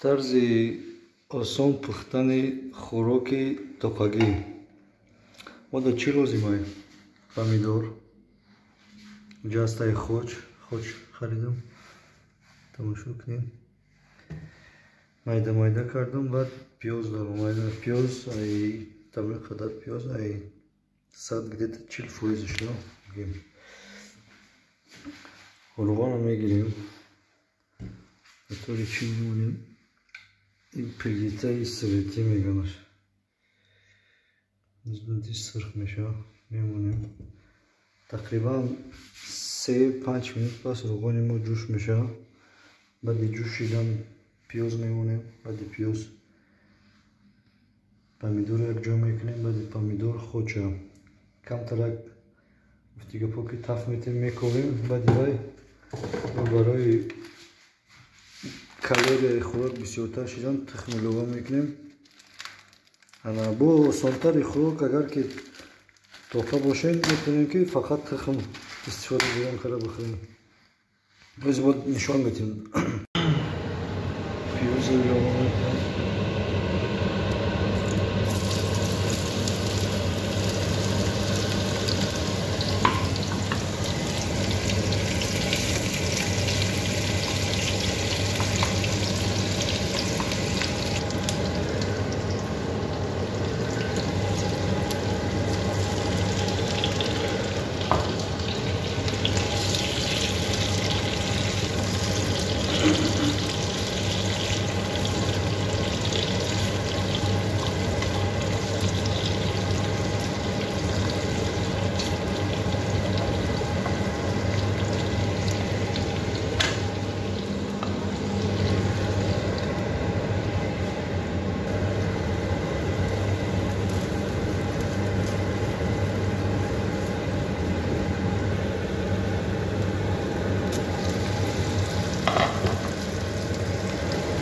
Тарзи осон пухтани хӯроки тоқагӣ. Мо дар чӣ лозимай? Помидор, ҷастаи хоч, хоч харидам, тамошо кунем. Майда майда кардам, баъд пиёз дорам. Майда пиёз, ай тамоми қадар пиёз, ай 100 где-то 40 фоизашро мегирем. Равғанро мегирем. Қатори чӣ мемонем? Ин плитаи советӣ меганаш. Сурх мешавад, мемонем. Тақрибан 3-5 минут пас равғани мо ҷӯш мешавад. Баъди ҷӯш шидан пиёз мемонем, баъди пиёз помидорро якҷо мекунем, баъди помидор хоча. Камтарак гуфти гапҳо ки таф метем, мековем, баъди вай барои калорияи хӯрок бисёртар шидан тухм илова мекунем. Ана бо осонтари хӯрок, агар ки тоқа бошем, метавонем ки фақат тухм истифода бурдан карда бихӯрем. Боз бо нишон медиҳем. Пиёзро илова мекунем.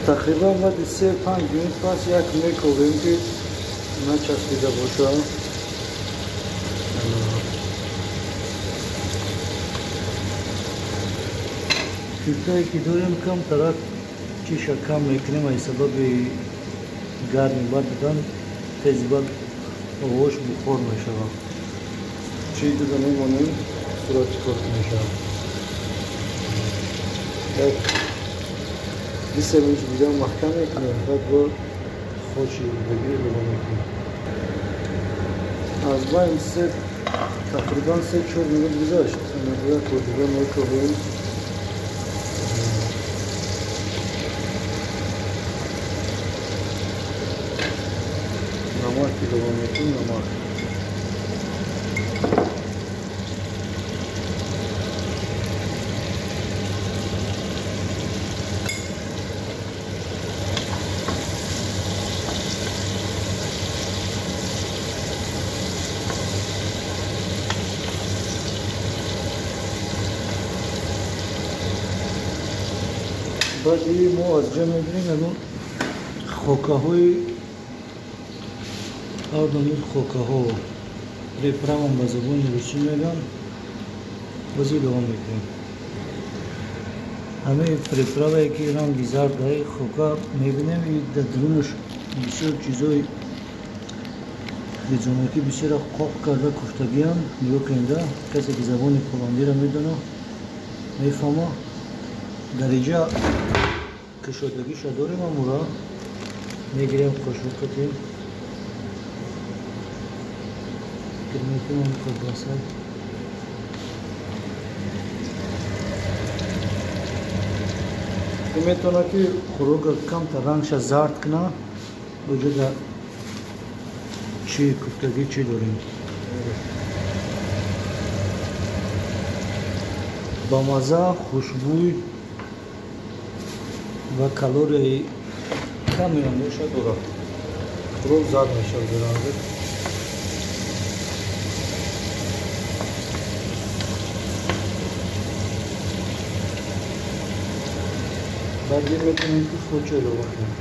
Тақрибан баъди 3-5 минут пас як мековем, ки начаспида бошад. Плитае ки дорем, камтарак чиша кам мекунем, аз сабаби гарми бад будан тези бад овош бухор мешавад. Чӣ дуда мемонем, сурати кор мешавад. Як 2-3 минут дига маҳкам мекунем, баъд бо хочи дигӣ илова мекунем. Аз байн се тақрибан 3-4 минут гузашт. Як бор дига мековем. Намак илова мекунем, намак. Баъди мо аз ҷо мегирем ягон хокаҳои ҳар намуд хокаҳо, приправа ба забони русӣ мегӯянд, боз илова мекунем. Ҳамаи приправае ки ранги зардаи хока мебинем, и дар дурунаш бисёр чизои хизонакӣ бисёра қоқ карда куфтагианд. Нигоҳ кунед, касе ки забони холландиро медонад, мефаҳмад. Дар инҷа кушодагиша дорем, амура мегирем, қошуқати фикр мекунам колбаса. Метавонад ки хӯрока камтар рангша зард кунад. Оҷода чӣ куфтагӣ чӣ дорем? Ба мазза, хушбӯй ва калорияи камеам бошад дорад. Хӯрок зард мешавад ранга. Баъди метавонем ки хоча илова кунем.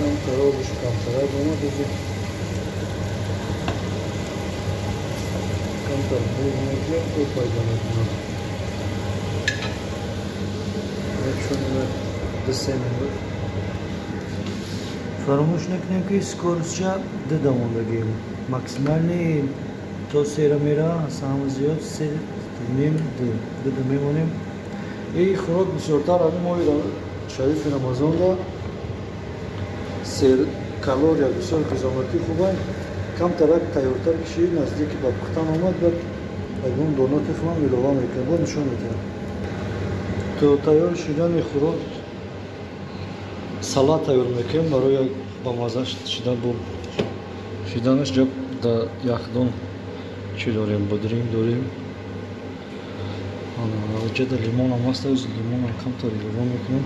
Камтар обаш камтарак омад, камтар буғ мекунем, об пайдо мекунад. Мепӯшонем 2-3 минут. Фаромӯш накунем, ки скоростша 2 дамондагием. Максимальный то 3 мера, ҳама зиёд 3.5, 2 2 мемонем. И хӯрок бисёртар ҳамин моҳи шарифи Рамазонда сер калория бисёр ғизонокӣ хубай. Камтарак тайёртар киши, наздики ба пухтан омад, баъд ягон дона тухмам илова мекунем, бо нишон медиҳам. То тайёр шудани хӯрок салат тайёр мекунем барои ба маза шидан, бо шиданаш. Ҷо да яхдон чӣ дорем? Бодринг дорем, ҷада лимонам ҳаст, лимонам камтар илова мекунем.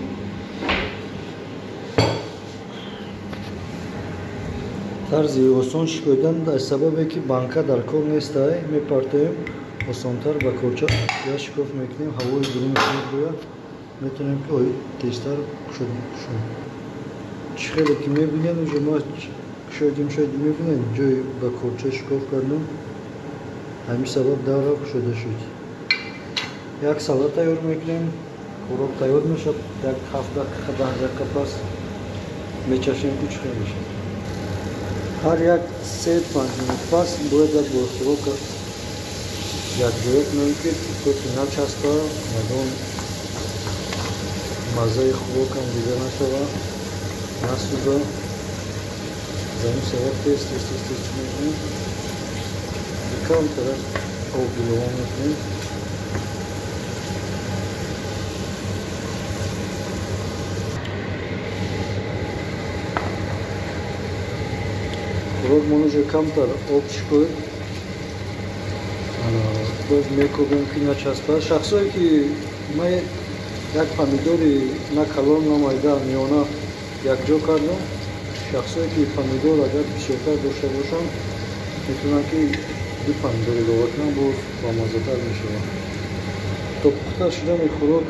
Тарзи осон шикоидан аз сабабе ки банка дар кор нестай, мепартоем, осонтар ба корча я шикоф мекунем, ҳавои дурунаш мебояд, метавонем ки тезтар кушодем. Чӣ хеле ки мебинед, уже ма кушодем, шояд мебинед, ҷои ба корча шикоф кардем, ҳамин сабаб давра кушода шуд. Як салат тайёр мекунем, хӯрок тайёр мешавад, як 7 дақиқа 10 дақиқа пас мечашем, ки чӣ хел мешавад. Ҳар як 3-5 минут пас бояд як бор хӯрока якҷоя кунем, ки то ки начаспа, ягон маззаи хӯрокам дига нашава, насӯза. Аз ҳамин сабаб тез тез тез тез чӣ мекунем, камтарак об илова мекунем. Хӯрокмон уже камтар об шикоид, боз мекобем, ки начаспад. Шахсое ки ма як помидори на калон, на майда, миёна якҷо кардам. Шахсое ки помидор агар бисёртар дошта бошанд, метавонанд ки 2 помидор илова кунанд, боз бамаззатар мешавад. То пухта шудани хӯрок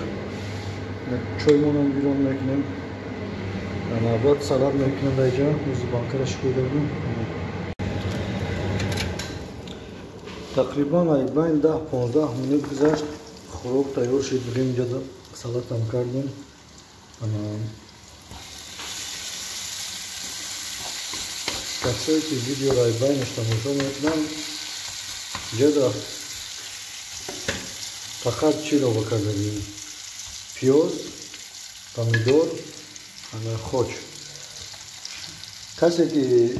чоймонам гирон мекунем, баъд салат мекунем. Дар ҷа рӯзи банкара шикоида будем. Тақрибан айбайн 10-15 минут гузашт, хӯрок тайёр шуд. Бигем, инҷа салатам кардем. Касое ки видеоро айбайнаш тамошо мекунанд, ҷада фақат чӣ илова кардагим? Пиёз, помидор, хоч. Касе ки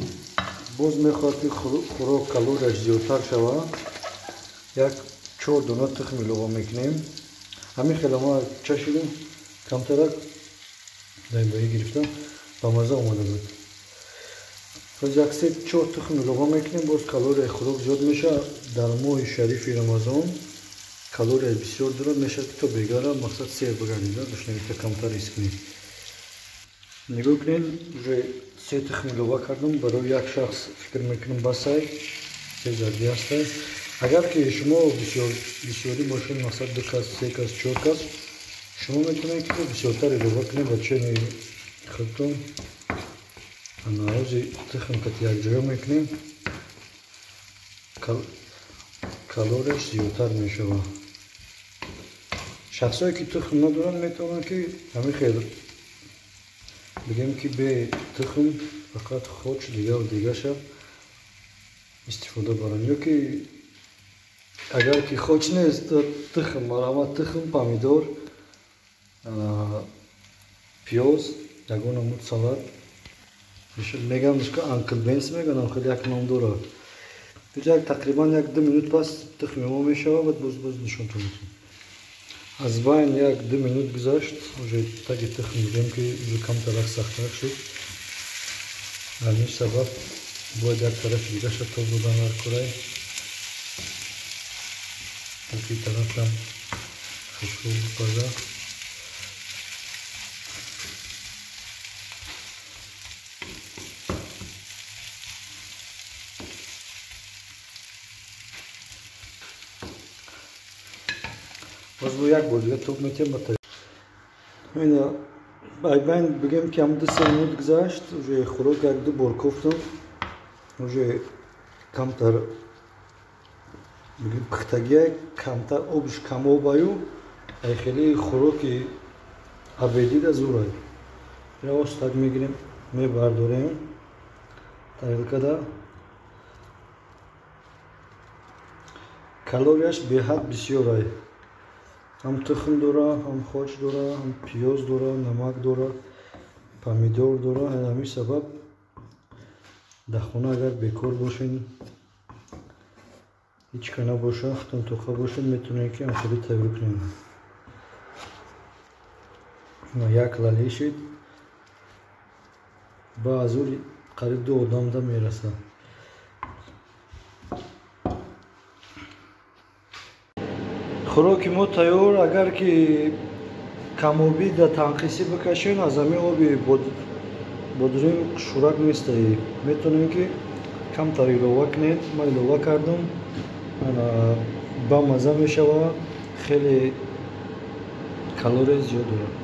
боз мехоҳад, ки хӯрок калорияш зиёдтар шавад, як 4 дона тухм илова мекунем. Ҳамин хело ма чашидем, камтарак дайбаӣ гирифта, ба мазза омада буд. Боз як 3-4 тухм илова мекунем, боз калорияи хӯрок зиёд мешавад. Дар моҳи шарифи Рамазон калорияи бисёр дорад, мешавад ки то бегара мақсад сер бигардида, душнавита камтар ҳис кунед. Нигоҳ кунед, уже 3 тухм илова кардам, барои як шахс фикр мекунам басай, се зарди ҳастай. Агар ки шумо бисёрӣ бошед, мақсад 2 кас, 3 кас, 4 кас, шумо метавонед ки бисёртар илова кунед ба чени худтон. Ҳози тухм кати якҷоя мекунем, калорияш зиёдтар мешавад. Шахсое ки тухм надоранд, метавонанд ки ҳамин хел бигем, ки бе тухм фақат хоч дигаву дигаша истифода баранд, ё ки агар ки хоч нест, тухм, марҳамат, тухм, помидор, пиёз, ягон намуд салат мегам, Uncle Ben's мегӯям, хеле як ном дорад. Як тақрибан 1-2 минут пас тухми мо мешавад, баъд боз нишонтон медиҳем. Аз байн 1-2 минут гузашт, уже таги тухм мегӯем, ки уже камтарак сахттарак шуд. Ҳамин сабаб бояд як тарафи дигаша тоб додан ҳар курай, то ки тарафам хушбӯ бипазад. Боз бо як бор дига тоб метиҳем. Ина Байбайн бигем ки ҳам 2-3 минут гузашт, уже хӯрок як-ду бор кофтам, уже камтар бигем пухтагия, камтар обиш камобаю, ай хеле хӯроки обедида зурай. Ина остак мегирем, мебардорем тарелкада. Калорияш беҳад бисёрай. Ҳам тухм дора, ҳам хоч дора, ҳам пиёз дора, намак дора, помидор дора. Ҳамин сабаб дар хона агар бекор бошен, ҳеҷ ка набоша, худтон тоқа бошед, метавонед ки ҳамхеле тайёр кунед. Як лале шид, ба азур қариб 2 одамда мерасад. Хӯроки мо тайёр. Агар ки камобӣ да танқисӣ бикашен, аз ҳамин оби бодринг шӯрак нестаи, метавонем ки камтар илова кунед. Ман илова кардам, ба маза мешавад, хеле калория зиёд дорад.